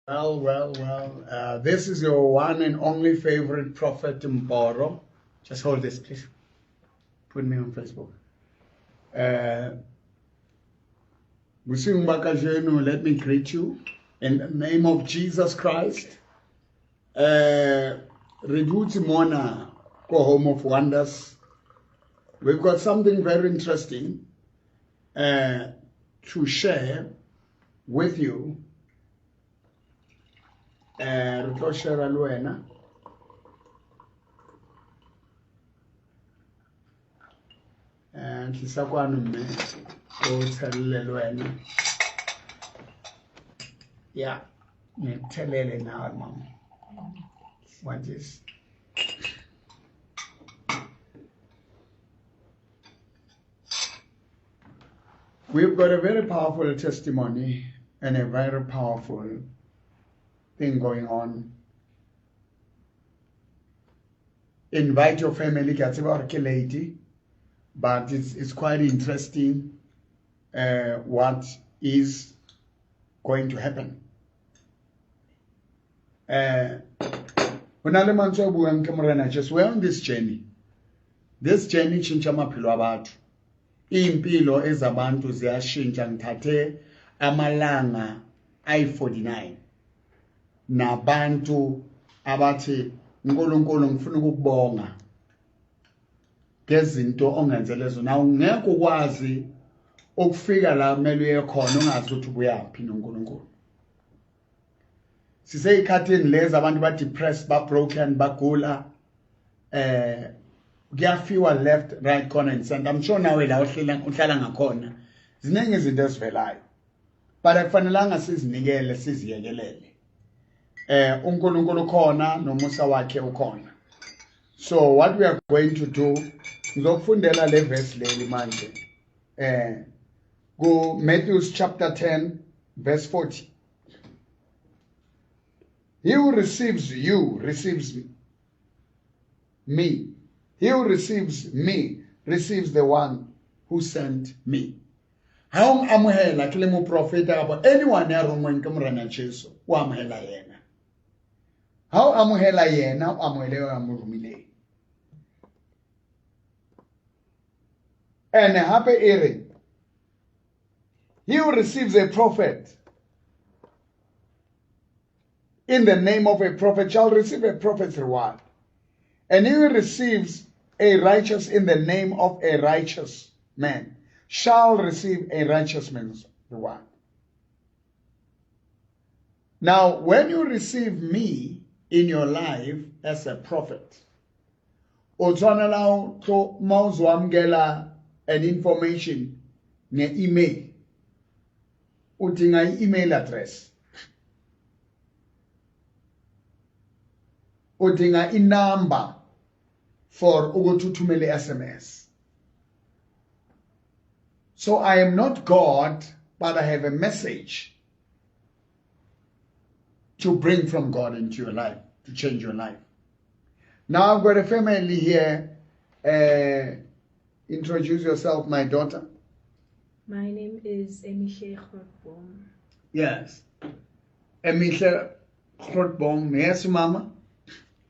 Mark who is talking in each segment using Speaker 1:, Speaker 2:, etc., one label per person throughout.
Speaker 1: Well, well, well. This is your one and only favorite prophet, Mboro. Just hold this, please. Put me on Facebook. Let me greet you in the name of Jesus Christ. Re dutse mona ko Home of Wonders. We've got something very interesting to share with you. Re tlo share le wena. Tlisa kwano mme o tshelle le wena. Yeah, ngithelele nawe mama. What is? We've got a very powerful testimony and a very powerful thing going on. Invite your family, ke a tseba hore ke lady, but it's quite interesting what is going to happen. Ho na le mantswe a buang ke Morena Jesu. We're on this journey. This journey tjhentjha maphelo a batho. Impilo ezabantu ziyashintsha. Ngithathe amalanga ayi-49 nabantu abathi uNkulunkulu ngifuna ukukubonga ngezinto ongenzele zona. Ungeke ukwazi ukufika la kumele uye khona ungazi ukuthi ubuyaphi noNkulunkulu. Siseyikhathini lezi abantu ba depressed, ba broken, bagula, kuyafiwa left, right, corner and center. I'm sure nawe la uhlala ngakhona ziningi izinto ezivelayo, but akufanelanga sizinikele siziyekelele. uNkulunkulu ukhona nomusa wakhe ukhona. So what we are going to do, ngizokufundela le verse leli manje, ku Matthew chapter 10 verse 40. He who receives you receives me. He who receives me receives the one who sent me. Ha o amohela ke le moprofeta kapa anyone ya rongweng ke Morena Jesu, o amohela yena. Ha o amohela yena, o amohele ya mo romileng. And hape e re, he who receives a prophet in the name of a prophet shall receive a prophet's reward. And he who receives a righteous in the name of a righteous man shall receive a righteous man's reward. Now, when you receive me in your life as a prophet, o tshwanela ho tlo ma o amukela an information nge-email, o dinga i-email address, o dinga i-number for ukuthi uthumele SMS. So I am not God, but I have a message to bring from God into your life, to change your life. Now I've got a family here. Introduce yourself, my daughter.
Speaker 2: My name is Emihle Grootboom.
Speaker 1: Yes. Emihle Grootboom. Yes, mama.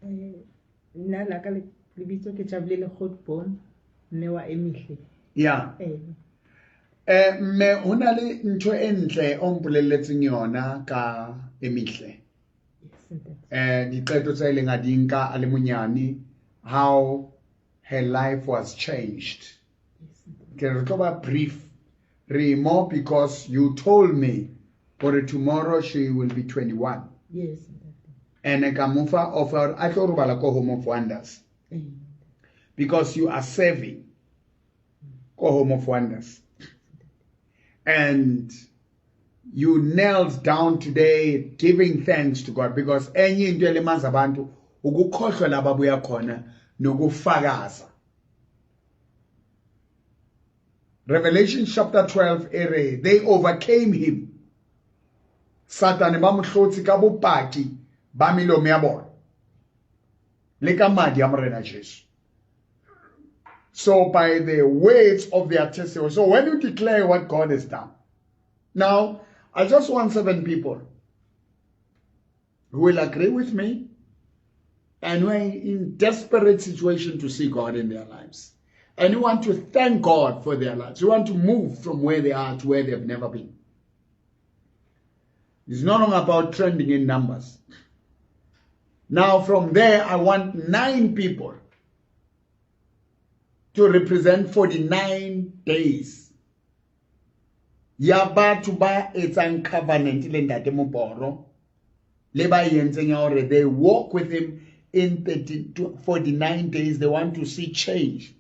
Speaker 3: Nna la ka lebitso ke Jabulile Grootboom, mme wa Emihle.
Speaker 1: Yeah. Mme ho na le ntho e ntle o mpolelletseng yona ka Emihle.
Speaker 3: Yes, ntate.
Speaker 1: Diqeto tse ileng a di nka a le monyane, how her life was changed.
Speaker 3: Yes, ntate.
Speaker 1: Ke re tlo ba brief. Re mo because you told me for tomorrow she will be 21.
Speaker 3: Yes, ntate.
Speaker 1: And ka mo fa offer a tlo robala ko Home of Wonders. Because you are serving ko Home of Wonders. And you knelt down today giving thanks to God, because enye into elimaza abantu ukukhohlwa laba ababuya khona nokufakaza. Revelation chapter 12 ere they overcame him. Satane ba mo hlotse ka bopaki ba melomo ya bona le ka madi a Morena Jesu. So by the words of their testimony. So when you declare what God has done. Now, I just want 7 people. who will agree with me and who are in desperate situation to see God in their lives. And who want to thank God for their lives. Who want to move from where they are to where they've never been. It's no longer about trending in numbers. Now from there, I want 9 people to represent 49 days. Ya batho ba etsang covenant le Ntate Moporo, le ba entseng ya hore they walk with him in 49 days. They want to see change.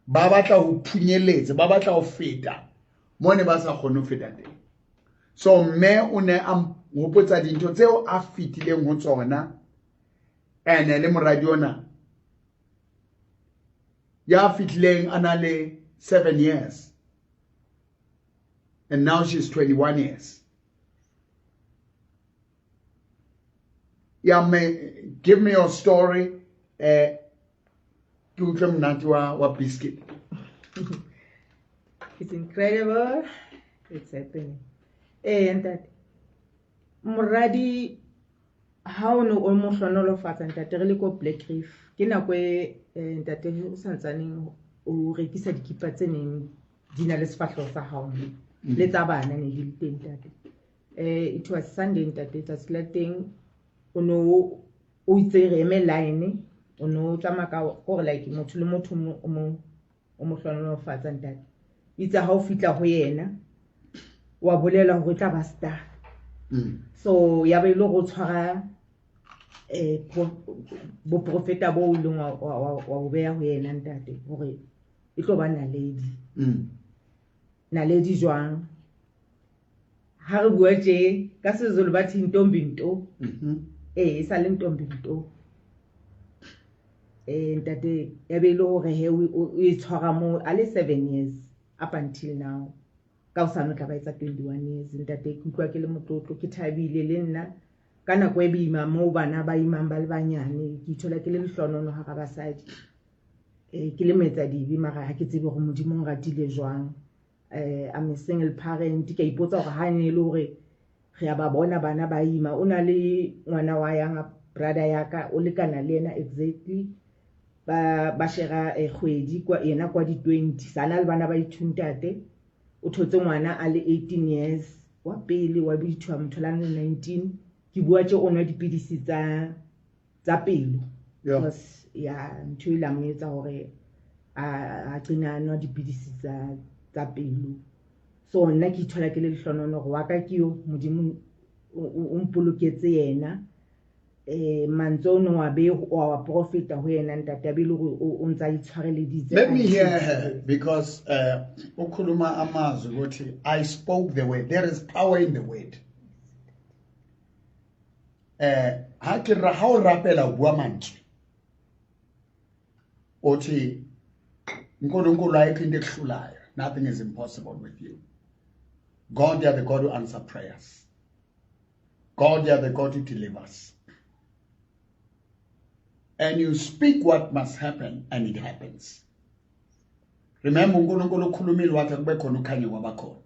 Speaker 1: Ba batla ho phunyeletsa, ba batla ho feta mo ne ba sa kgone ho feta teng. So mme o ne a hopotsa dintho tseo a fetileng ho tsona, ene le moradi ona ya fihlileng a na le 7 years, and now she's 21 years. Yeah, may, give me your story. Ke utlwe monate wa biscuit.
Speaker 3: It's incredible. It's happening. Ntate. Moradi ha o ne o mo hlonolofatsa ntate re le ko Black Reef. Ke nako e ntate o santsaneng o rekisa dikipa tse neng di na le sefahleho sa hao mme le tsa bana ne di le teng ntate. It was Sunday ntate, tsatsi la teng o no o itse re eme line, o no tsamaya ka gore like motho le motho o mo hlonolofatsa ntate. Itse ha o fitla ho yena wa bolela hore tla ba star. So ya ba ile go tshwara boprofeta bo leng wa bo beya ho yena ntate hore e tlo ba naledi. Naledi jwang? Ha re bua tje ka Sezulu ba thi ntombi nto. E sa le ntombi nto. Ntate ya be ile hore he o e tshwara mo a le 7 years up until now. Ka o sa no tla ba etsa 21 years ntate, ke utlwa ke le motlotlo, ke thabile le nna ka nako e boima moo bana ba imang ba le banyane, ke ithola ke le lehlonono hara basadi. Ke le moetsadibe mara ha ke tsebe hore Modimo o nratile jwang. I'm a single parent, ke a ipotsa hore ha ne le hore re a ba bona bana ba ima, o na le ngwana wa yang brother ya ka o lekana le yena exactly, ba shera kgwedi kwa yena kwa di 20 sana le bana ba ithuntate. O thotse ngwana a le 18 years wa pele wa boithuwa motho la 19. Ke bua tje o nwa dipidisi tsa pelo. Because ya ntho e la mo etsa hore a qina nwa dipidisi tsa pelo. So nna ke ithola ke le lehlonono hore wa ka ke yo Modimo o mpoloketse yena. Mantswe o no wa be wa profeta ho yena ntate a be le hore o ntsa itshwareleditse.
Speaker 1: Let me hear her because ukhuluma amazwi ukuthi I spoke the word. There is power in the word. Ha ke ra ha o rapela o bua mantswe. Othi uNkulunkulu ayikho into ekuhlulayo. Nothing is impossible with you. God, you are the God who answers prayers. God, you are the God who delivers. And you speak what must happen, and it happens. Remember, uNkulunkulu ukhulumile wathi akube khona ukhanya kwabakhona.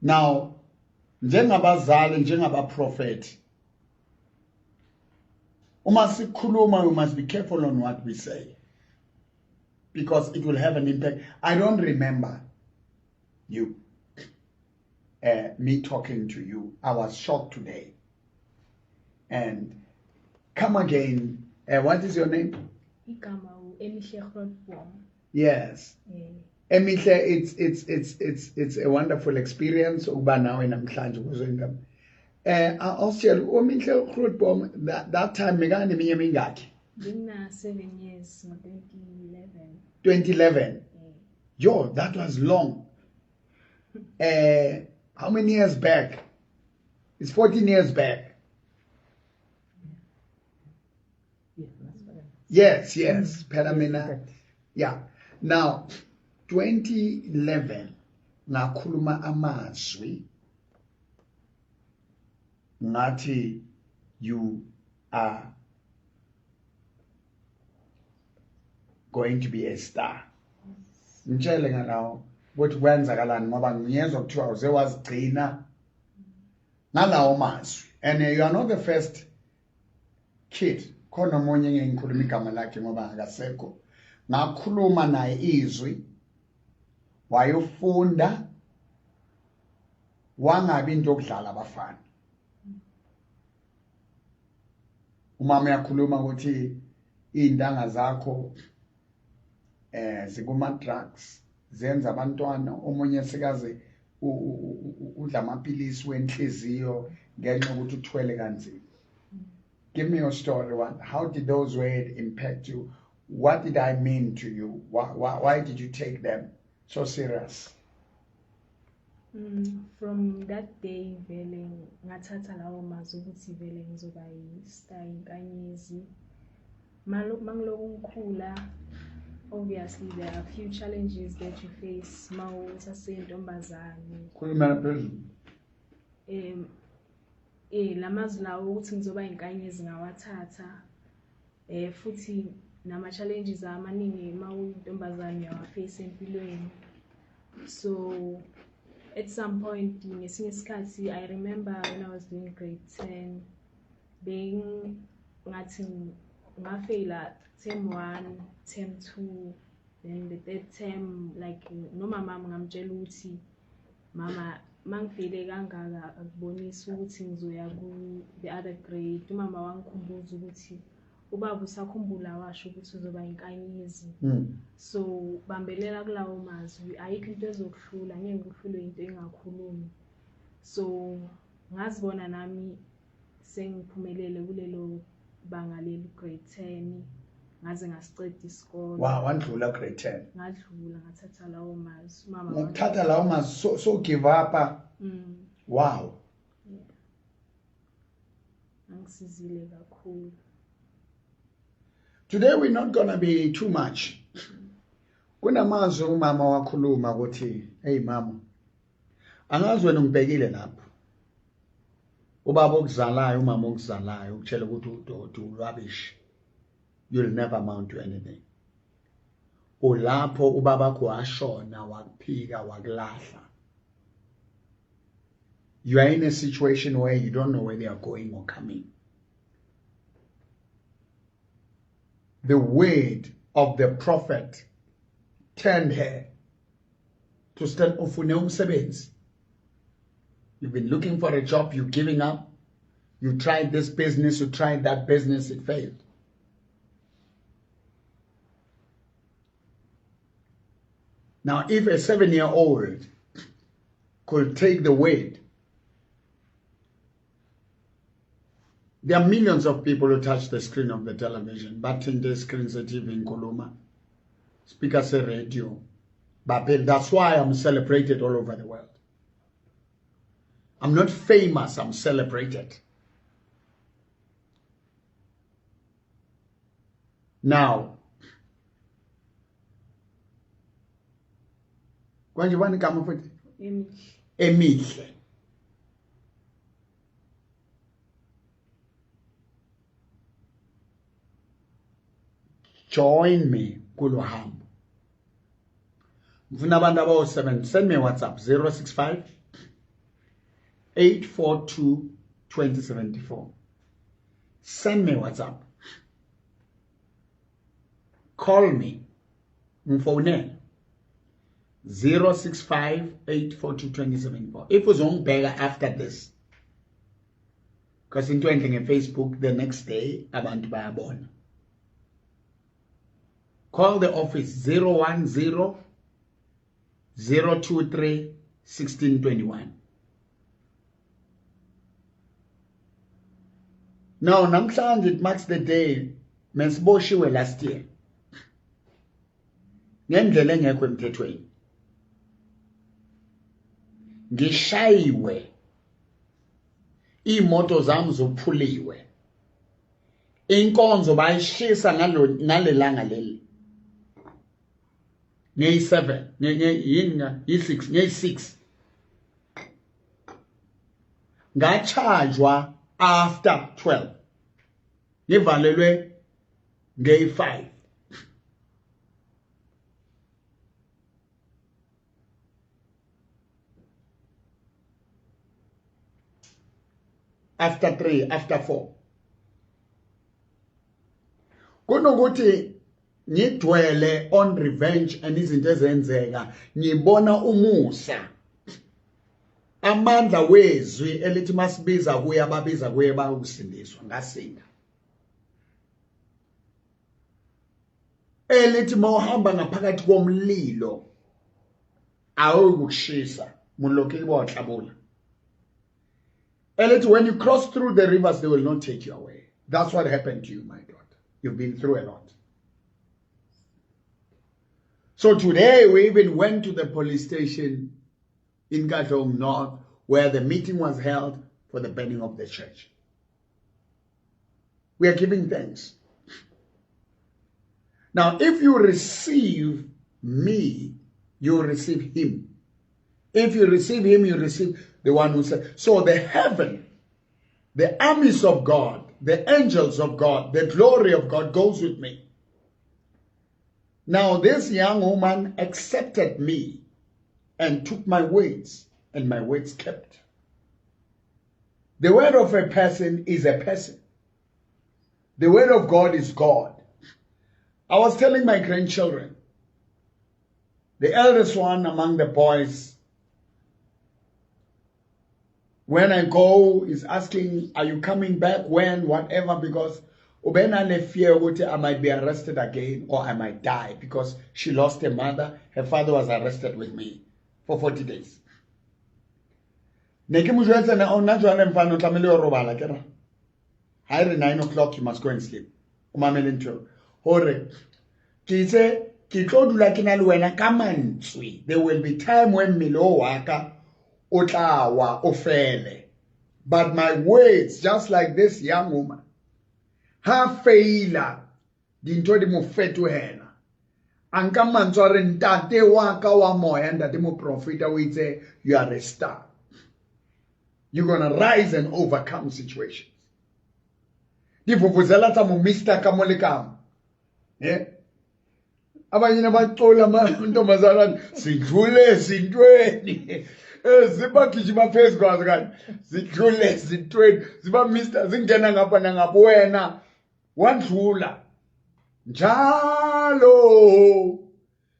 Speaker 1: Now, njengabazali, njengabaprofeti, uma sikhuluma, we must be careful on what we say, because it will have an impact. I don't remember you, me talking to you. I was shocked today. And come again. What is your name?
Speaker 2: Igama Emihle Grootboom.
Speaker 1: Yes. Emihle, it's a wonderful experience ukuba nawe namhlanje kuzo indaba. Awusitshele Emihle Grootboom, that time mekane minye mingaki?
Speaker 2: Ngina 7 years ngo 2011.
Speaker 1: 2011. Yo, that was long. How many years back? It's 14 years back. Yes, yes, Phelamena. Yeah. Now, 2011, ngakhuluma amazwi ngathi you are going to be a star. Ngitshele ngalawo ukuthi kwenzakalani ngoba ngiyezwa kuthiwa uze wazigcina ngalawo mazwi. And you are not the first kid. Khona omunye ngeke ngikhuluma igama lakhe ngoba akasekho. Ngakhuluma naye izwi, wayofunda, wangabi into yokudlala abafana. Umama uyakhuluma ukuthi iy'ntanga zakho zikuma drugs, zenza abantwana. Omunye sikaze udla amapilisi wenhliziyo ngenxa yokuthi uthwele kanzima. Give me your story. How did those words impact you? What did I mean to you? Why did you take them so serious?
Speaker 2: From that day vele ngathatha lawo mazwi ukuthi vele ngizoba yi-star, inkanyezi. Mangiloku ngikhula, obviously there are a few challenges that you face ma usaseyintombazane.
Speaker 1: Khulumela phezulu.
Speaker 2: Lamazwi lawo ukuthi ngizoba inkanyezi ngawathatha. Futhi nama challenges amaningi ma uyintombazane uyawaface empilweni. So at some point ngesinye isikhathi, I remember when I was doing grade 10, bengathi ngafeyila term 1, term 2, then the third term, like nomama ngamtshela ukuthi mama, mangifeyile kangaka akubonisi ukuthi ngizoya ku the other grade. Umama wangikhumbuza ukuthi ubaba usakhumbula washo ukuthi uzoba inkanyezi. So bambelela kulawo mazwi, ayikho into ezokuhlula, ngeke uhlulwe into engakhulumi. So ngazibona nami sengiphumelele kulelo banga leli, grade 10, ngaze ngasiceda isikole.
Speaker 1: Wow, wandlula grade 10.
Speaker 2: Ngadlula, ngathatha lawo mazwi mama.
Speaker 1: Ngokuthatha lawo mazwi, so give up. Wow.
Speaker 2: Yeah. Angisizile kakhulu.
Speaker 1: Today we're not gonna be too much. Kunamazwi umama wakhuluma ukuthi, hey mama, angazi wena ungibhekile lapho. Ubaba okuzalayo, umama okuzalayo, ukutshela ukuthi udoti, urubbish. You'll never amount to anything. Ulapho ubabakho washona, wakuphika, wakulahla. You are in a situation where you don't know where they are going or coming. The word of the prophet turned her to stand. Ufune umsebenzi. You've been looking for a job, you're giving up. You tried this business, you tried that business, it failed. Now, if a 7-year-old could take the word, there are millions of people who touch the screen of the television, but in the screens of TV in Koloma, speakers say radio. But that's why I'm celebrated all over the world. I'm not famous, I'm celebrated. Now, kwanje bani igama futhi?
Speaker 2: Emihle.
Speaker 1: Emihle. Join me kulo hambo. Ngifuna abantu abawu-7. Send me a WhatsApp 065 842 2074. Send me a WhatsApp. Call me. Ngifonele 065 842 2074. If uzongibheka after this, because into enhle nge-Facebook, the next day abantu bayabona. Call the office 010 023 1621. Now, namhlanje it marks the day mesiboshiwe last year ngendlela engekho emthethweni. Ngishayiwe, imoto zami zophuliwe, inkonzo bayishisa ngalelanga leli ngeyi-7, yini, yi-6, ngeyi-6 ngachajwa after 12, ngivalelwe ngeyi-5. after 3, after 4. Kunokuthi ngidwele on revenge and izinto ezenzeka, ngibona umusa. Amandla wezwi elithi masibiza kuye ababiza kuye bayokusindiswa, ngasinda. Elithi mawuhamba ngaphakathi komlilo awukushisa, mullo ke botlabula. Elithi when you cross through the rivers they will not take you away. That's what happened to you, my daughter. You've been through a lot. So today we even went to the police station in Katlehong North, where the meeting was held for the burning of the church. We are giving thanks. Now, if you receive me, you receive him. If you receive him, you receive the one who said. So the heaven, the armies of God, the angels of God, the glory of God goes with me. Now, this young woman accepted me and took my words, and my words kept. The word of a person is a person. The word of God is God. I was telling my grandchildren, the eldest one among the boys, when I go, is asking, are you coming back, when, whatever, because Ubena fear I might be arrested again or I might die, because she lost her mother. Her father was arrested with me for 40 days. Ne ke mo jwetsa na ona jwale mfana o tlamehile ho robala ke ra. Ha re 9 o'clock you must go and sleep. O mamele ntho. Hore ke itse ke tlo dula ke na le wena ka mantswe. There will be time when mmele o wa ka o tla wa o fele. But my words, just like this young woman, ha feila dintho di mo fetohela. A nka mantswe a re ntate wa ka wa moya, ntate moprofeta o itse you are a star. You're gonna rise and overcome situations. Divuvuzela tsa mo mister ka mo le ka mo. Yeah. Abanye bacula amantombazana sidlule ezintweni zibagijima phezu kwazo kanti sidlule ezintweni ziba mister zingena ngapha nangapha wena wandlula njalo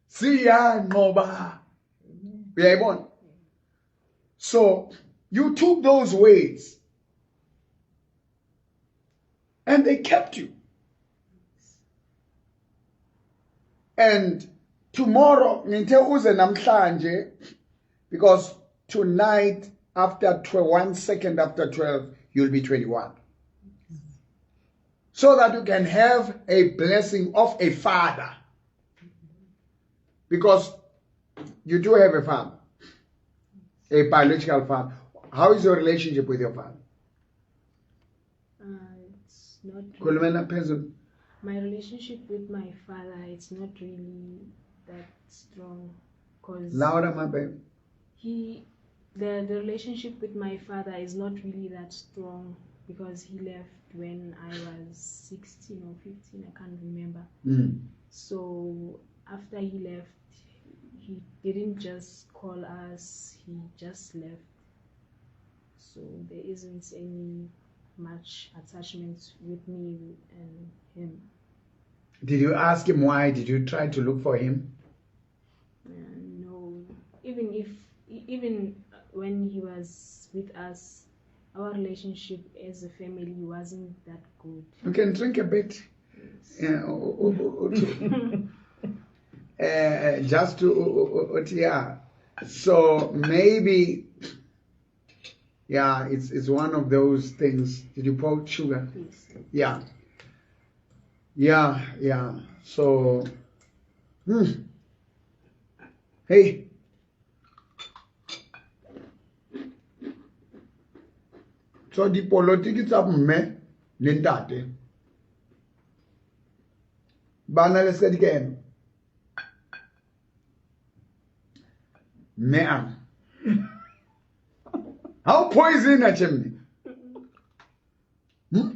Speaker 1: siyanqoba. Uyayibona? So you took those words and they kept you. And tomorrow, ngithe uze namhlanje, because tonight after 1 second after 12, you'll be 21. So that you can have a blessing of a father. Because you do have a father, a biological father. How is your relationship with your father?
Speaker 2: It's not really. My relationship with my father, it's not really that strong. 'Cause
Speaker 1: louder, my baby.
Speaker 2: The relationship with my father is not really that strong because he left when I was 16 or 15, I can't remember.
Speaker 1: Mm.
Speaker 2: So after he left, he didn't just call us, he just left. So there isn't any much attachment with me and him.
Speaker 1: Did you ask him why? Did you try to look for him?
Speaker 2: No. Even when he was with us, our relationship as a family wasn't that good.
Speaker 1: You can drink a bit.
Speaker 2: Yes.
Speaker 1: Yeah, just to, yeah. So maybe, yeah, it's one of those things. Did you pour sugar?
Speaker 2: Yes.
Speaker 1: Yeah. Yeah, yeah. So, hey. So dipolitiki tsa mme le ntate ba na le se dikeno. Mme a how poison a chimney?
Speaker 2: Nah,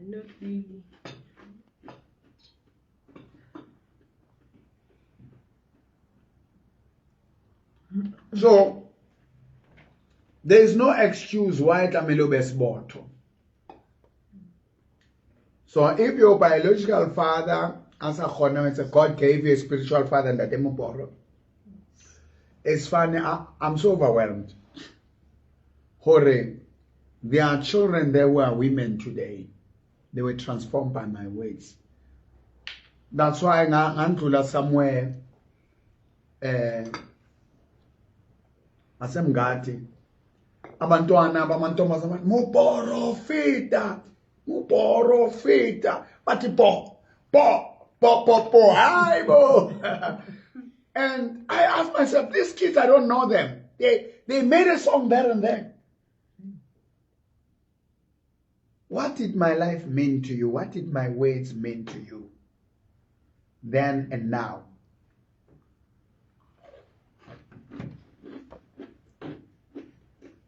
Speaker 2: not really.
Speaker 1: So there is no excuse why tlamehile o be sebotho. So if your biological father a sa kgone ho etsa, God gave you a spiritual father, Ntate Moporo. It's funny, I'm so overwhelmed. Hore, there are children there who are women today. They were transformed by my words. That's why ngandlula somewhere asemngadi abantwana bamantombazana muporofita muporofita bathi bo bo bo bo bo hayi bo. And I asked myself, these kids, I don't know them. They made a song there and then. What did my life mean to you? What did my words mean to you? Then and now.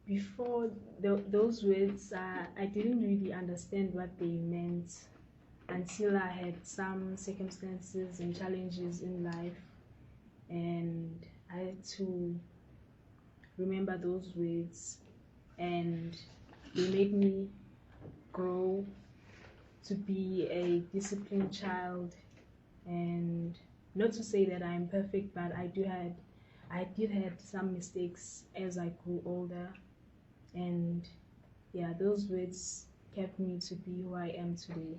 Speaker 2: Before those words, I didn't really understand what they meant until I had some circumstances and challenges in life, and I had to remember those words, and they made me grow to be a disciplined child. And not to say that I'm perfect, but I did have some mistakes as I grew older, and yeah, those words kept me to be who I am today.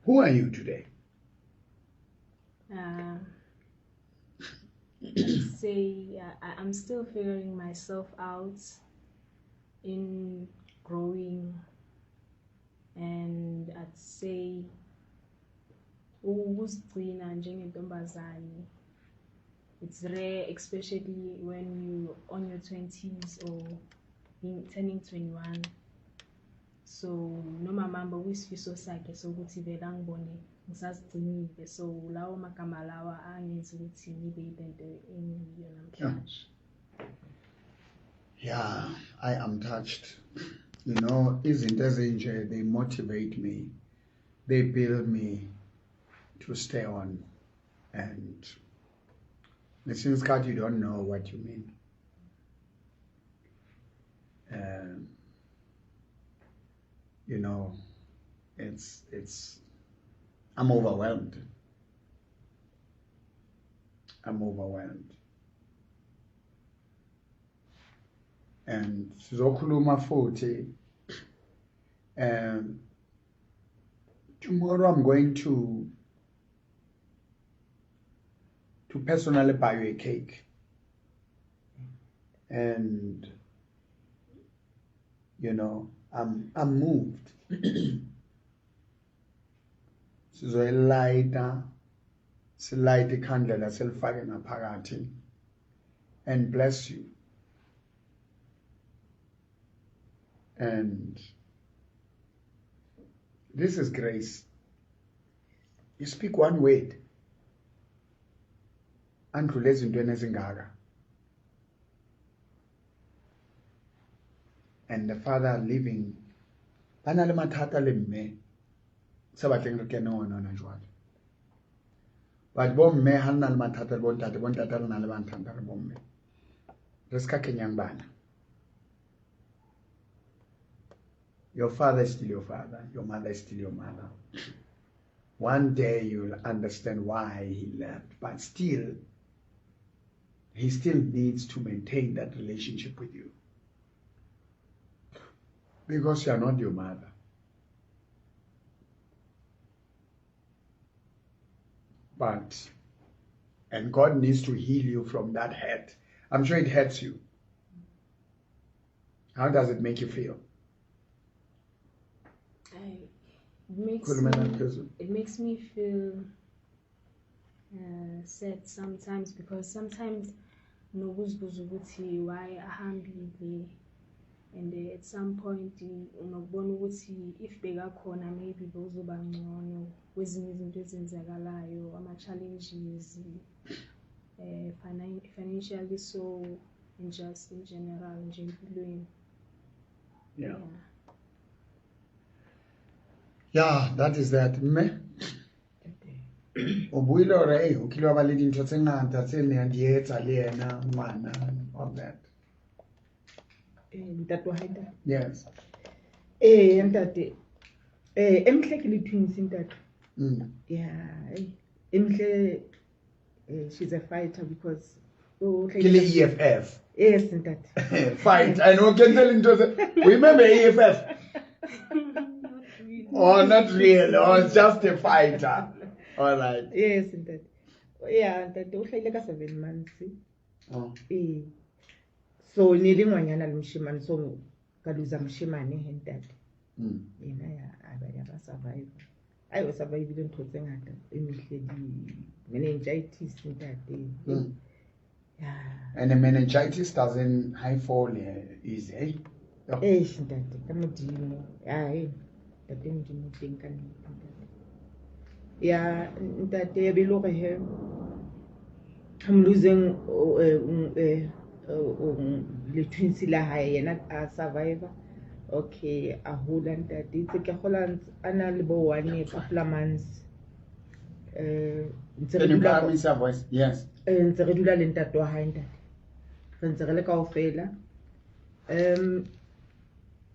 Speaker 1: Who are you today?
Speaker 2: I'd say I'm still figuring myself out in growing, and I'd say ukuzigcina njengentombazane, it's rare, especially when you're on your 20s or turning 21. So noma mama kuyisifiso sakhe sokuthi vele angibone ngisazigcinile, so lawo magama lawa angenza ukuthi ngibe yilento engiyiyo namhlanje.
Speaker 1: Yeah, I am touched. You know, izinto ezinje, they motivate me. They build me to stay on. And since God, you don't know what you mean. You know, it's I'm overwhelmed. I'm overwhelmed. And sizokhuluma futhi. Tomorrow I'm going to personally buy you a cake. And you know, I'm moved. Sizoyilayita, silayite ikhandlela silifake ngaphakathi, and bless you. And this is grace. You speak one word, andlule ezintweni ezingaka. And the father living, ba na le mathata le mme, sa batleng re kene ona jwale. But bo mme ha nna le mathata le bontate, bontate le na le mathata le bomme. Re ska kenyang bana. Your father is still your father. Your mother is still your mother. One day you'll understand why he left, but still, he still needs to maintain that relationship with you. Because you are not your mother. But, and God needs to heal you from that hurt. I'm sure it hurts you. How does it make you feel?
Speaker 2: It makes me feel sad sometimes, because sometimes nokuzibuza ukuthi why ahambile, and at some point unokubona ukuthi if bekakhona maybe bekuzoba ngcono kwezinye izinto ezenzakalayo, ama-challenges financially, so and just in general nje empilweni.
Speaker 1: Yeah. Yeah, that is that. Mme, o buile hore ei o kile wa ba le dintho tse ngata tse neng di etsa le yena ngwana, all that.
Speaker 3: Ntate wa hae ntate?
Speaker 1: Yes.
Speaker 3: Ntate. Emihle ke le twins ntate. Yeah, Emihle, she's a fighter because
Speaker 1: ke le EFF.
Speaker 3: Yes, ntate.
Speaker 1: Fight. I know ke ntse le. Remember EFF?
Speaker 2: Not really.
Speaker 1: Oh, not real. Oh, just a fighter. All right.
Speaker 3: Yes, ntate. Yeah, ntate o hlahile ka 7 months.
Speaker 1: Oh.
Speaker 3: Ee. So ne le ngwanyana le moshemane, so ka losa moshemane he ntate. Yena ya a ba ya ba survive. Ai, o survivile ntho tse ngata emihle, di meningitis ntate. Yeah.
Speaker 1: And the meningitis doesn't high fall easy, eh? Yeah.
Speaker 3: Eish ntate, ka Modimo. Ai, ntate, Modimo teng ka nnete ntate. Ya ntate, ya be le hore he I'm losing le twins la hae, yena a survivor. Okay, a hola ntate, itse ke gola a na le bo 1 year, couple of months, ntse re
Speaker 1: Can you
Speaker 3: dula
Speaker 1: phakamisa voice? Yes.
Speaker 3: Ntse re dula le ntate wa hae ntate, re ntse re le kaofela. E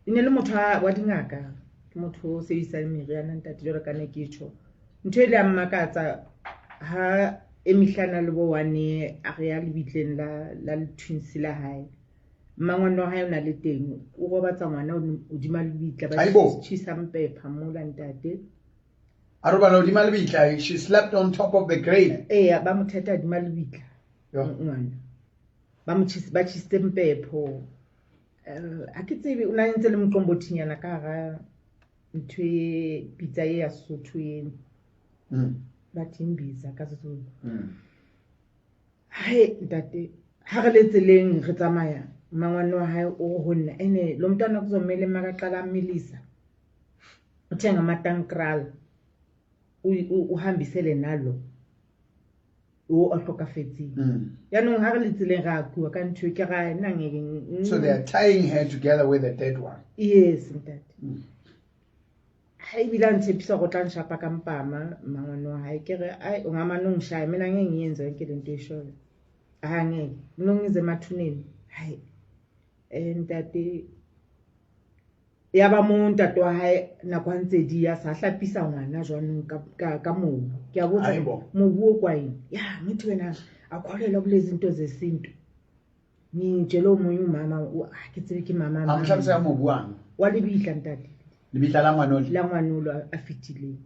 Speaker 3: ne le motho wa dingaka, ke motho o sebedisang meriana ntate, jwalo ka ne ke tjho. Ntho e le ya mmakatsa ha emihlana le bo 1 year, a re ya lebitleng la twins la hae, mmangwane wa hae o na le teng, o robatsa ngwana hodima lebitla, ba
Speaker 1: Hayibo.
Speaker 3: tjhisa mpepha mola ntate.
Speaker 1: A robala hodima lebitla. She slept on top of the grave.
Speaker 3: Eya, ba mo theta hodima lebitla.
Speaker 1: Yeah.
Speaker 3: Ngwana ba mo tjhise, ba tjhisitse mpepho. Ha ke tsebe, o na ntse le moqombothinyana ka hara ntho e pitsa e ya Sesotho eno. Ba thembisa ka Sesotho. Hae ntate, ha re le tseleng re tsamaya, mmangwane wa hae o re ho nna, ene lo mntwana kuzomele makaqala amilisa, uthenga amatankral, uhambisele nalo o a hlokafetseng. Yaanong ha re le tseleng ra kua ka ntho e, ke ra nna ngeke.
Speaker 1: So they are tying her together with the dead one.
Speaker 3: Yes ntate. Ha ebile a ntshepisa gore o tla nshapa ka mpama mmangwane wa hae, ke re ai, o ngamane o ngishaye mina, ngeke ngiyenze yonke le nto eyishoyo, ha ngeke mina ngize emathuneni. Hayi, ntate, ya ba mo ntate wa hae nako a ntse di ya sa hlapisa ngwana jwanong ka mobu, ke a botsa,
Speaker 1: Hayibo.
Speaker 3: Mobu o kwaeng ya ngithi wena akholelwa kulezi zinto zesintu, ngitshele omunye umama ah, ke tsebe ke mama
Speaker 1: A
Speaker 3: mang.
Speaker 1: mo hlapisa ka mobu wang?
Speaker 3: Wa lebitla ntate.
Speaker 1: Lebitla la ngwanole.
Speaker 3: La ngwanolo a fetileng.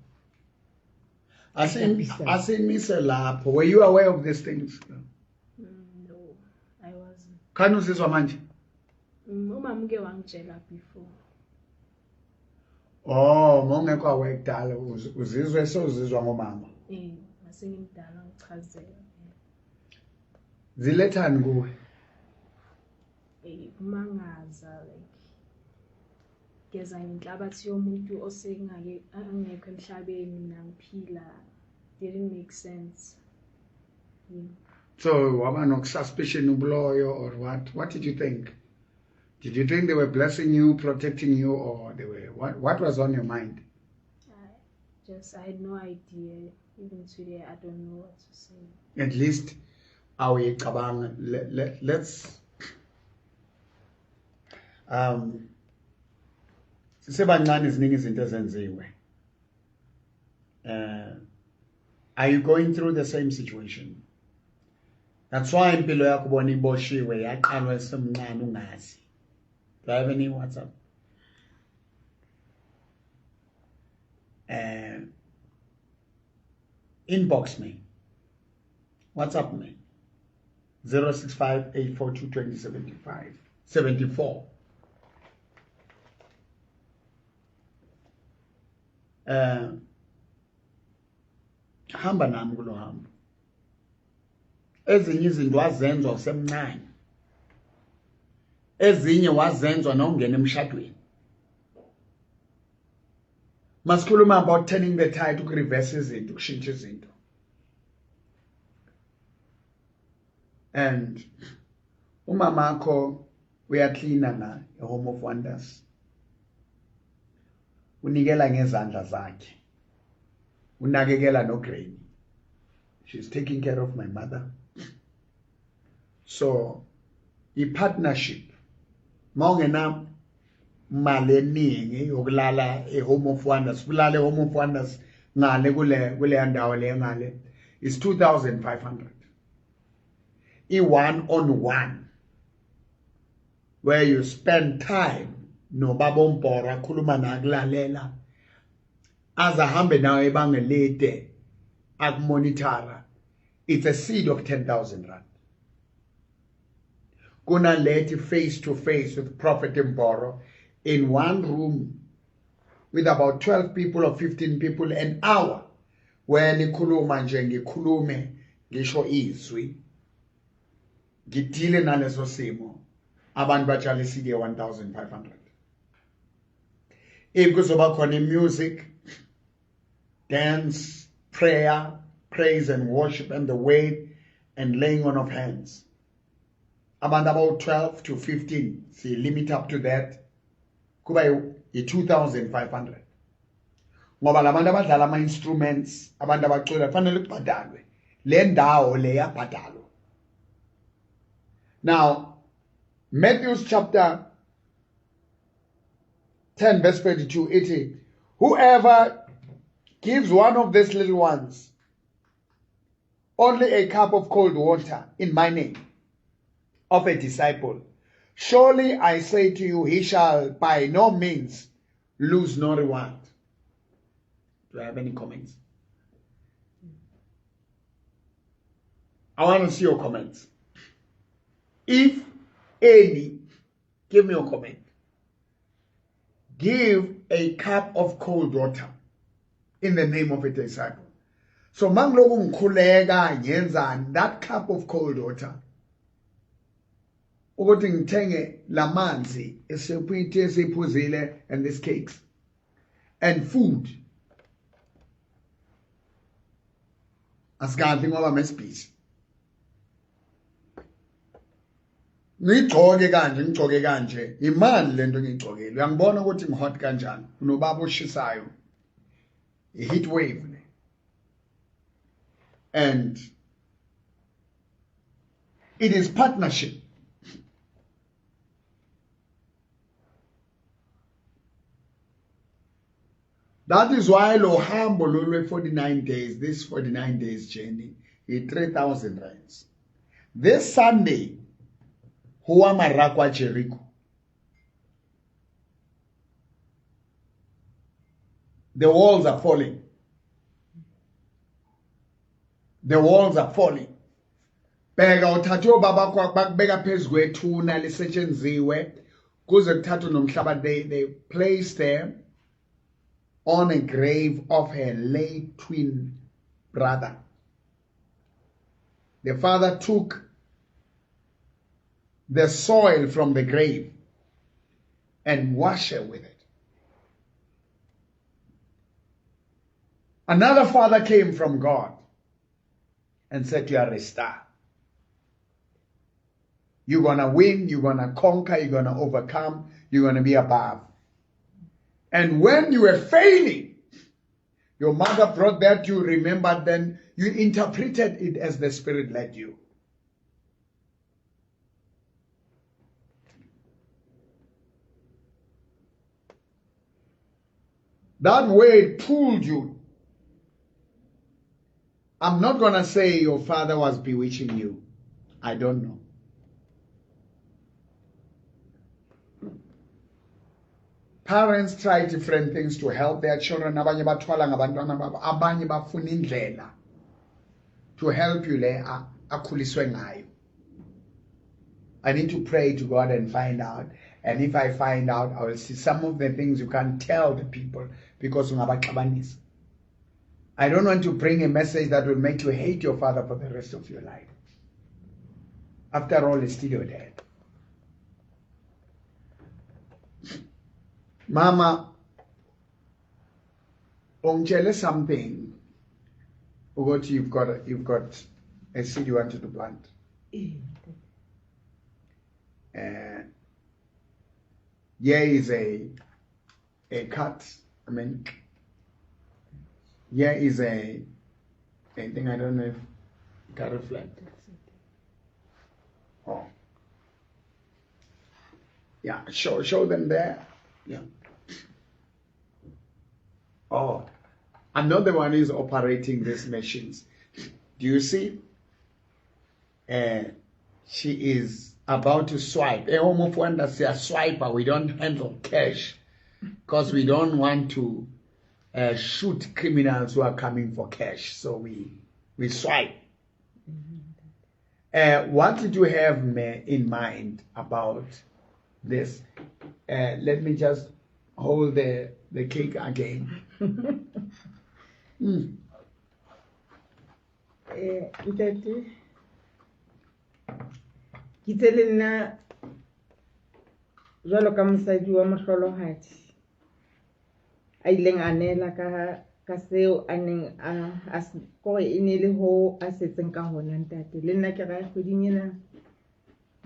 Speaker 3: Hlapisa.
Speaker 1: Asimise lapho. Were you aware of these things?
Speaker 2: No, I wasn't.
Speaker 1: Khani uzizwa manje?
Speaker 2: Umama uke wangitshela before.
Speaker 1: Oh, mawungekho aware kudala, uzizwe sewuzizwa ngomama.
Speaker 2: Mase ngimdala ngichazela.
Speaker 1: Zilethani kuwe?
Speaker 2: Kumangaza, like geza ngenhlabathi yomuntu osengake angekho emhlabeni, mina ngiphila. Didn't make sense.
Speaker 1: So waba nokususpicion ubuloyo or what? What did you think? Did you think they were blessing you, protecting you, or they were what? What was on your mind?
Speaker 2: I had no idea. Even today, I don't know what to say.
Speaker 1: At least awuyicabanga. Let's sisebancane, ziningi izinto ezenziwe. Are you going through the same situation? That's why impilo yakho ubona iboshiwe, yaqalwa esemncane ungazi. Do I have any WhatsApp? Inbox me, WhatsApp me, 065 842 2075 74. Hamba nami kulo hambo. Ezinye izinto wazenzwa usemncane, ezinye wazenzwa nongena emshadweni. Masikhuluma about turning the tide, ukureverse izinto, ukushintsha izinto. And umamakho uyaklina la e-Home of Wonders, unikela ngezandla zakhe, unakekela no-granny. She's taking care of my mother. So i-partnership, mawungena mali eningi yokulala e-Home of Wonders. Kulala e-Home of Wonders ngale kule ndawo le ngale is 2500. I-one on one where you spend time nobaba uMboro akhuluma nakulalela aze ahambe nawe ibanga elide akumonitara. It's a seed of 10,000 rand. Kunalethi face to face with Prophet Mboro in one room with about 12 people or 15 people an hour, where nikhuluma nje ngikhulume ngisho izwi ngidile naleso simo, abantu batshala iseed ye-1500. If kuzoba khona music, dance, prayer, praise and worship and the word and laying on of hands, abantu about 12 to 15, si limit up to that, kuba yi-2500. Ngoba labantu abadlala ama-instruments, abantu abacula kufanele kubhadalwe. Le ndawo le yabhadalwa. Now, Matthew chapter 10 verse 22, it whoever gives one of these little ones only a cup of cold water in my name of a disciple, surely I say to you, he shall by no means lose no reward. Do I have any comments? I want to see your comments. If any, give me your comment. Give a cup of cold water in the name of a disciple. So mangloku ngikhuleka ngiyenzani, that cup of cold water ukuthi ngithenge lamanzi esiphuzile and these cakes and food. Asikadli ngoba mesibhizi. Ngigcoke kanje, ngigcoke kanje. Imali lento ngigcokile. Uyangibona ukuthi ngihot kanjani. Unobaba oshisayo. A heat wave. And it is partnership. That is why lo hambo lolwe 49 days, this 49 days journey is 3,000 rands. This Sunday, huwa marakwa Jericho. The walls are falling. The walls are falling. Bheka uthathe obaba bakubeka phezu kwethuna lisetshenziwe kuze kuthathwe nomhlaba. They placed there on a grave of her late twin brother. The father took the soil from the grave and washed her with it. Another father came from God and said, you are a star. You're going to win, you're going to conquer, you're going to overcome, you're going to be above. And when you were failing, your mother brought that, you remembered then, you interpreted it as the Spirit led you. That word pulled you. I'm not going to say your father was bewitching you. I don't know. Parents try different things to help their children. Abanye bathwala ngabantwana babo, abanye bafuna indlela to help you le akhuliswe ngayo. I need to pray to God and find out. And if I find out, I will see some of the things you can't tell the people because ungabaxabanisa. I don't want to bring a message that will make you hate your father for the rest of your life. After all, he's still your dad. Mama, ongitshele something. Ukuthi you've got a seed you wanted to plant. Here is a cut. I mean, here is a thing. I don't know if it can reflect. Oh, yeah. Show them there. Yeah. Oh, I'm not the one who's operating these machines. Do you see? She is about to swipe. Home of Wonders, swiper. We don't handle cash because we don't want to shoot criminals who are coming for cash. So we swipe. What did you have in mind about this? Let me just hold the cake again.
Speaker 3: Ntate, ke itse le nna jwalo ka mosadi wa mohlolohadi a ileng a neela ka seo a neng a kore e ne le ho a setseng ka hona ntate. Le nna ke ra kgweding ena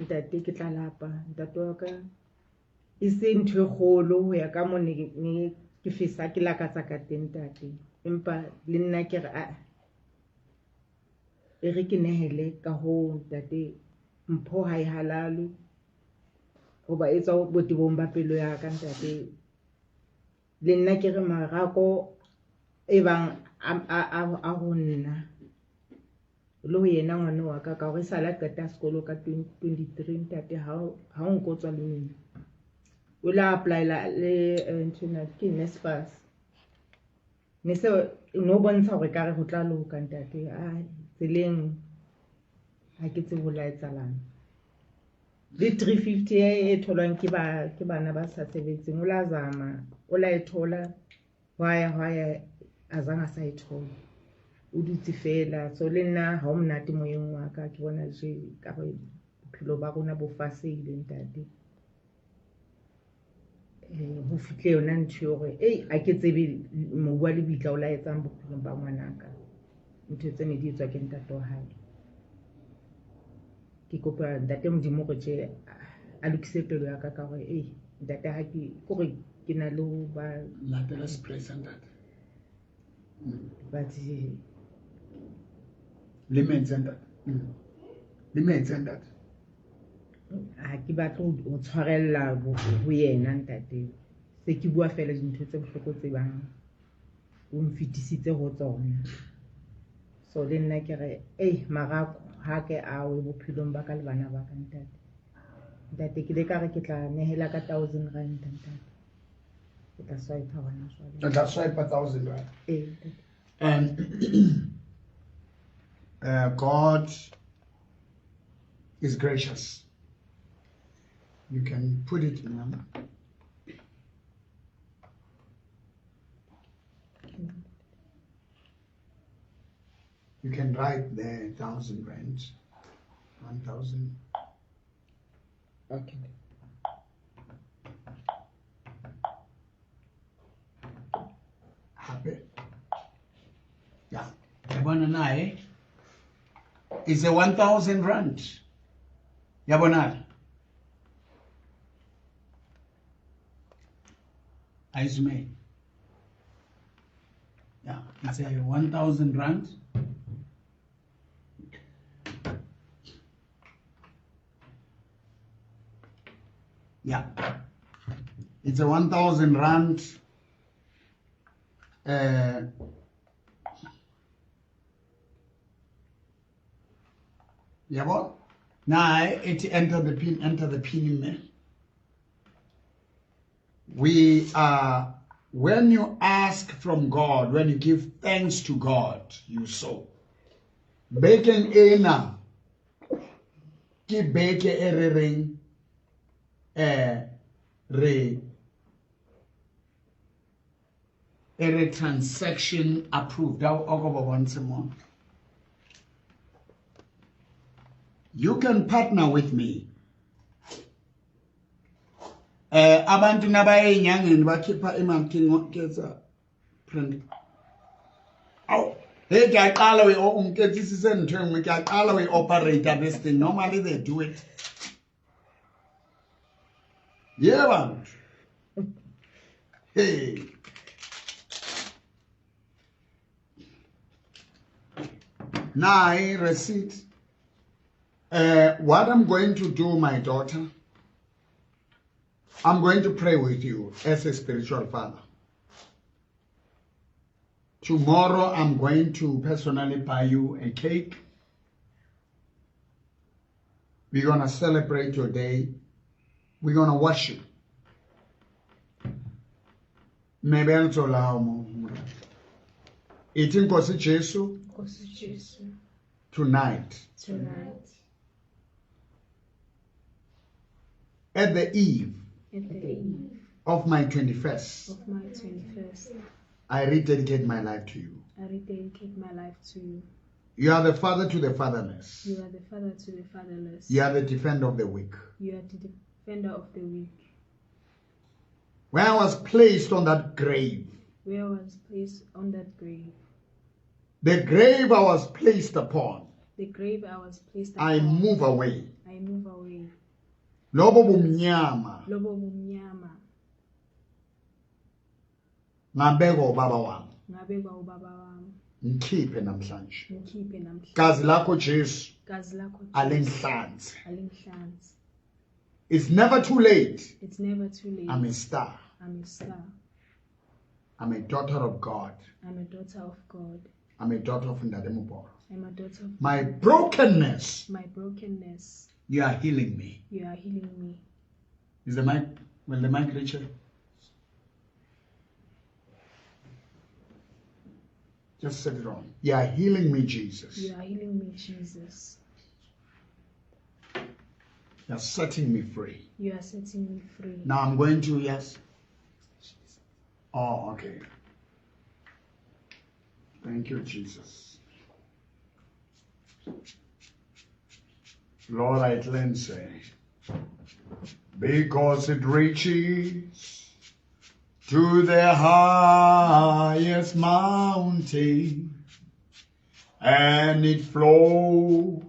Speaker 3: ntate ke tla lapa ntate wa ka, e se ntho e kgolo ho ya ka mo ne ke fesa ke lakatsa ka teng ntate, empa le nna ke re a e re ke nehele ka ho ntate, mpho ha e halalo hoba e tswa botebong ba pelo ya ka ntate. Le nna ke re marako e bang a ho nna le ho yena ngwana wa ka, ka hore sala qeta sekolo ka 2023 ntate, ha o nko tswa le mina o la applyela le ntho ke NSFAS, ne se no bontsha hore ka re ho tla loka ntate. A tseleng ha ke tsebe ho la etsahalang. Le 350 e tholwang ke bana ba sa sebetseng, o la zama o la e thola, hwa ya a zanga sa e thola, o dutse fela. So le nna ha o monate moyeng wa ka, ke bona je ka re bophelo ba rona bo fasehile ntate. Ho fihle yona ntho ya hore ei a ke tsebe mobu wa lebitla o la etsang bophelong ba ngwanaka, ntho tse ne di etswa ke ntate wa hae. Ke kopa ntate Modimo hore tje a lokise pelo ya ka, ka hore ei ntate ha ke kore ke na le ho ba
Speaker 1: latela stress ntate.
Speaker 3: But
Speaker 1: le metsi ntate. Le metsi ntate.
Speaker 3: Ha ke batle ho tshwarella ho yena ntate, se ke bua fela dintho tse bohloko tse bang o mfetisitse ho tsona. So le nna ke re ei marako ha ke awe bophelong ba ka le bana ba ka ntate. Ntate ke le ka re ke tla nehela ka 1000 rand ntate, ke tla swipe hona jwale.
Speaker 1: O tla swipe 1000 rand.
Speaker 3: Eh ntate.
Speaker 1: And God is gracious. You can put it in. You can write there 1,000 rand, 1,000.
Speaker 3: Okay.
Speaker 1: Happy. Yeah. Yabona is a 1,000 rand. Yabona. Aizme. Yeah, it's a 1,000 rand. Yeah, it's a 1,000 rand. Yeah, now it enter the pin in there. We are, when you ask from God, when you give thanks to God, you sow. Bacon ena ke beke e re reng re e transaction approved. Once more. You can partner with me. Abantu nabaye enyangeni bakhipha imali ngoketsa print. Aw, hey ke a qala we o nketsisise ntho e nngwe, ke a qala we operator this thing. Normally they do it. Yeah, man. Hey. Now, receipt. What I'm going to do, my daughter, I'm going to pray with you as a spiritual father. Tomorrow I'm going to personally buy you a cake. We're going to celebrate your day. We're going to worship. Maybe Nkosi Jesu. Tonight. At the eve of my 21st, I rededicate my life to you.
Speaker 2: I rededicate my life to you.
Speaker 1: You are the father to the fatherless.
Speaker 2: You are the father to the fatherless.
Speaker 1: You are the defender of the weak.
Speaker 2: You are the defender of the weak.
Speaker 1: When I was placed on that grave,
Speaker 2: where I was placed on that grave,
Speaker 1: the grave I was placed upon,
Speaker 2: the grave I was placed upon,
Speaker 1: I move away.
Speaker 2: I move away.
Speaker 1: Lobo bumnyama.
Speaker 2: Lobo bumnyama.
Speaker 1: Ngabekwa ubaba wami.
Speaker 2: Ngabekwa ubaba wami.
Speaker 1: Ngikhiphe namhlanje.
Speaker 2: Ngikhiphe namhlanje.
Speaker 1: Gazi lakho Jesu.
Speaker 2: Gazi lakho Jesu.
Speaker 1: Alingihlanze.
Speaker 2: Alingihlanze.
Speaker 1: It's never too late.
Speaker 2: It's never too late.
Speaker 1: I'm a star.
Speaker 2: I'm a star.
Speaker 1: I'm a daughter of God.
Speaker 2: I'm a daughter of God.
Speaker 1: I'm a daughter of Ntate Moporo.
Speaker 2: I'm a daughter of
Speaker 1: My brokenness.
Speaker 2: My brokenness.
Speaker 1: You are healing me.
Speaker 2: You are healing me.
Speaker 1: Is the mic, will the mic reach her? Just set it on. You are healing me, Jesus.
Speaker 2: You are healing me, Jesus.
Speaker 1: You are setting me free.
Speaker 2: You are setting me free.
Speaker 1: Now I'm going to, yes. Oh, okay. Thank you, Jesus. Lord, I cleanse it because it reaches to the highest mountain and it flows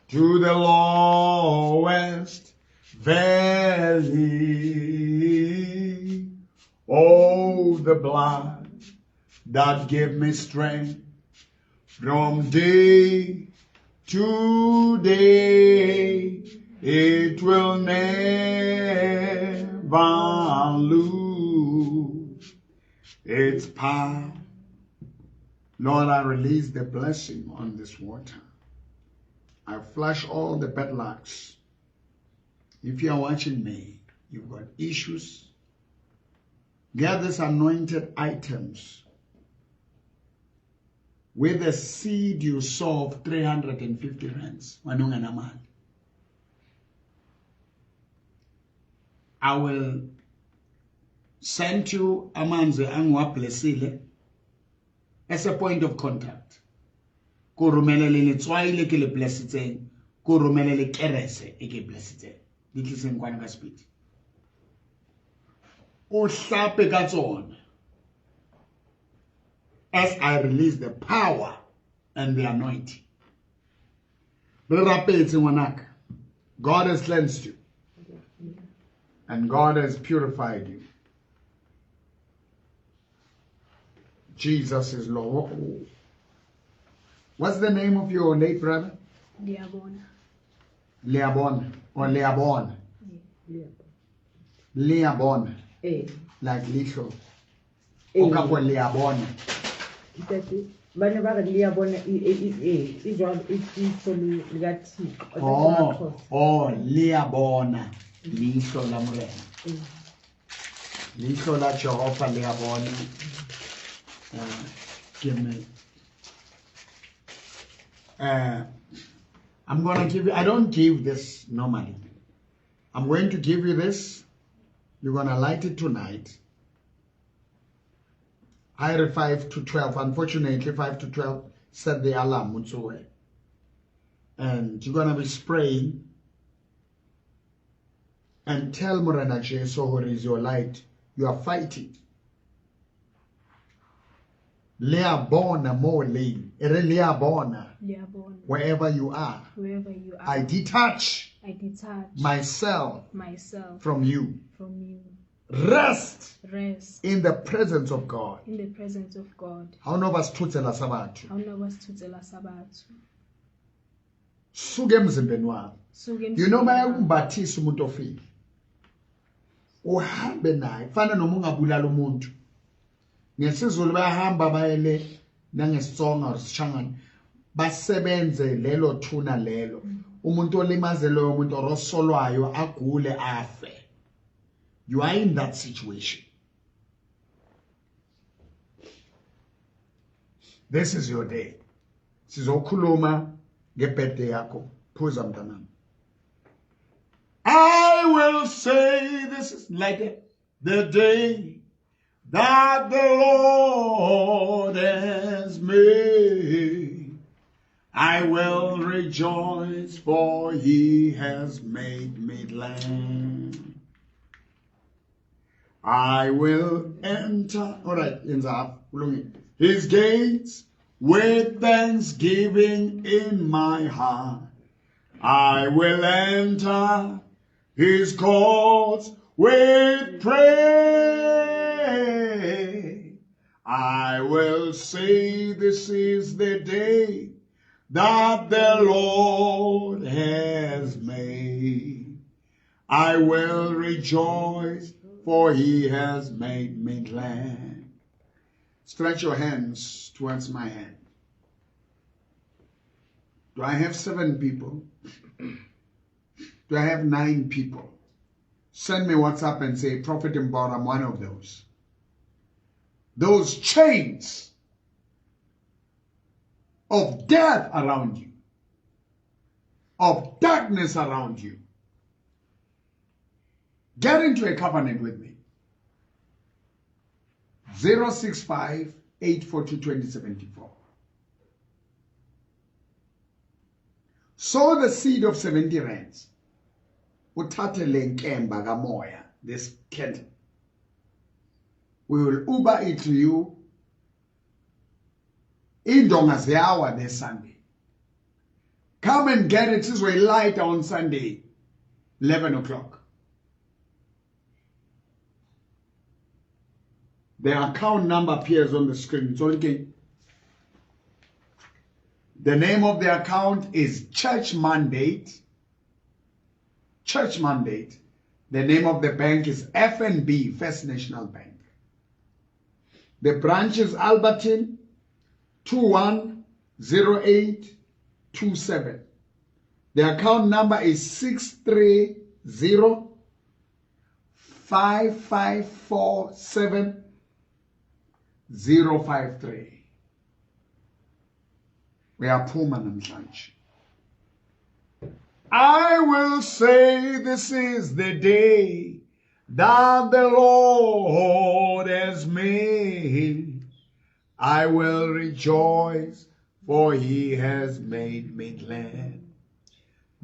Speaker 1: to the lowest valley. Oh, the blood that gave me strength from day to day, it will never lose its power. Lord, I release the blessing on this water. I flush all the bad lucks. If you are watching me, you've got issues. Get these anointed items with the seed you sow of 350 rands. I will send you amanzi angiwablessile as a point of contact. Ko romele le letswai le ke le blessitseng, ko romele le kerese e ke blessitseng. Di tliseng kwana ka speed. O hlape ka tsona. As I release the power and the anointing. Re rapetse ngwanaka. God has cleansed you. And God has purified you. Jesus is Lord. What's the name of your late brother?
Speaker 2: Leabona.
Speaker 1: Leabona or Leabona?
Speaker 3: Yeah.
Speaker 1: Leabona.
Speaker 3: Eh.
Speaker 1: Like Lisho.
Speaker 3: Eh.
Speaker 1: Okapo Leabona. Oh, oh, Leabona. Leihlo la Morena. Leihlo la Jehova Leabona. Give me. I'm going to give you, I don't give this normally. I'm going to give you this. You're going to light it tonight. I read 5 to 12. Unfortunately, 5 to 12 set the alarm. And you're going to be spraying. And tell Morena Jesu who is your light, you are fighting. Leabona mo lane. Ere leabona. Wherever you are.
Speaker 2: Wherever you are.
Speaker 1: I detach myself from you.
Speaker 2: From you.
Speaker 1: Rest.
Speaker 2: Rest.
Speaker 1: In the presence of God.
Speaker 2: In the presence of God.
Speaker 1: Ha o no ba sethotsela sa batho.
Speaker 2: Ha o no ba sethotsela sa batho.
Speaker 1: Suke emzimbeni wami.
Speaker 2: Suke
Speaker 1: You know
Speaker 2: emzimbeni wami.
Speaker 1: bayakumbathisa umuntu ofile. Uhambe naye kufana noma ungabulala umuntu. NgesiZulu bayahamba bayele nangeSitsonga or Sishangane basebenze lelo thuna lelo. Umuntu olimaze loyo muntu or osolwayo agule afe. You are in that situation. This is your day. Sizokhuluma ngebirthday yakho. Phuza mntanami. I will say this is like the day that the Lord has made. I will rejoice, for he has made me glad. I will enter, all right, his gates with thanksgiving in my heart. I will enter his courts with praise. I will say this is the day that the Lord has made. I will rejoice, for he has made me glad. Stretch your hands towards my hand. Do I have 7 people? Do I have 9 people? Send me WhatsApp and say, Prophet Mboro, I'm one of those. Those chains of death around you, of darkness around you. Get into a covenant with me. 065-842-2074. Sow the seed of 70 rands. Uthathe le nkemba kamoya, this candle. We will Uber it to you. Indonga ziyawa this Sunday. Come and get it. This will light on Sunday, 11 o'clock. The account number appears on the screen. It's okay. The name of the account is Church Mandate. Church Mandate. The name of the bank is FNB, First National Bank. The branch is Alberton, 210827. The account number is 630-5547-053. We are Puma namhlanje. I will say this is the day that the Lord has made. I will rejoice, for he has made me glad.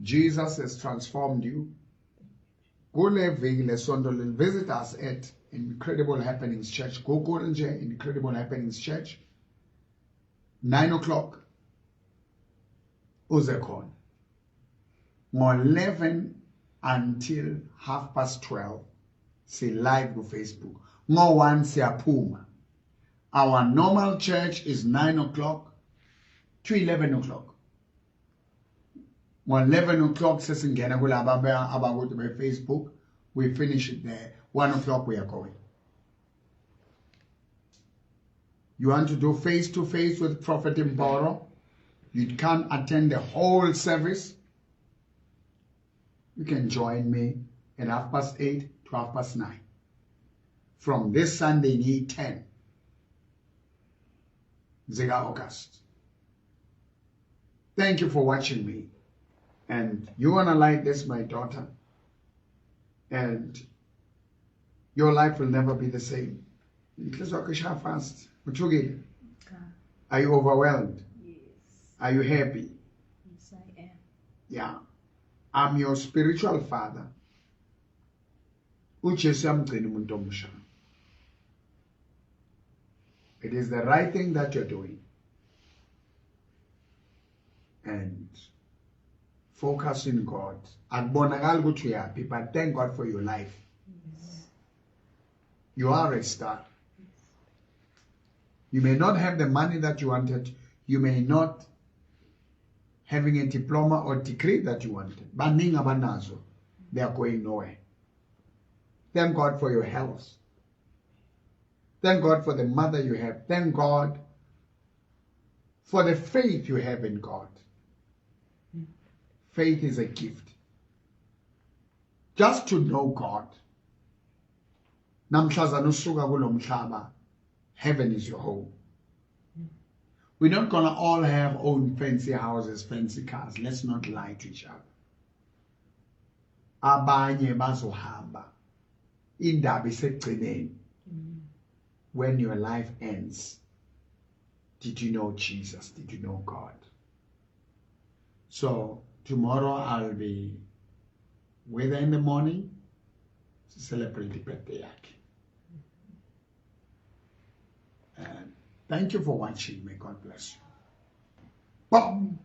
Speaker 1: Jesus has transformed you. Visit us at Incredible Happenings Church. Google Incredible Happenings Church. 9 o'clock. Uze khona. 11 until 12:30. See live on Facebook. 1 siyaphuma. Our normal church is 9 o'clock to 11 o'clock. 11 o'clock sesingena kulaba abakuthi be Facebook. We finish it there. 1 o'clock we are going. You want to do face to face with Prophet Mboro? You can't attend the whole service. You can join me at 8:30 to 9:30. From this Sunday, 10 Zega August. Thank you for watching me. And you want to like this, my daughter. And your life will never be the same. Are you overwhelmed?
Speaker 2: Yes.
Speaker 1: Are you happy?
Speaker 2: Yes, I am.
Speaker 1: Yeah. I'm your spiritual father. It is the right thing that you're doing. And focus in God. But thank God for your life.
Speaker 2: Yes.
Speaker 1: You are a star.
Speaker 2: Yes.
Speaker 1: You may not have the money that you wanted. You may not having a diploma or degree that you wanted. They are going nowhere. Thank God for your health. Thank God for the mother you have. Thank God for the faith you have in God. Faith is a gift. Just to know God. Namhlazana usuka kulomhlaba, heaven is your home. We're not going to all have own fancy houses, fancy cars. Let's not lie to each other. Abanye bazohamba. Indaba isekugcineni. When your life ends, did you know Jesus? Did you know God? So tomorrow I'll be with her in the morning to celebrate the birthday yakhe. And thank you for watching. May God bless you. Boom.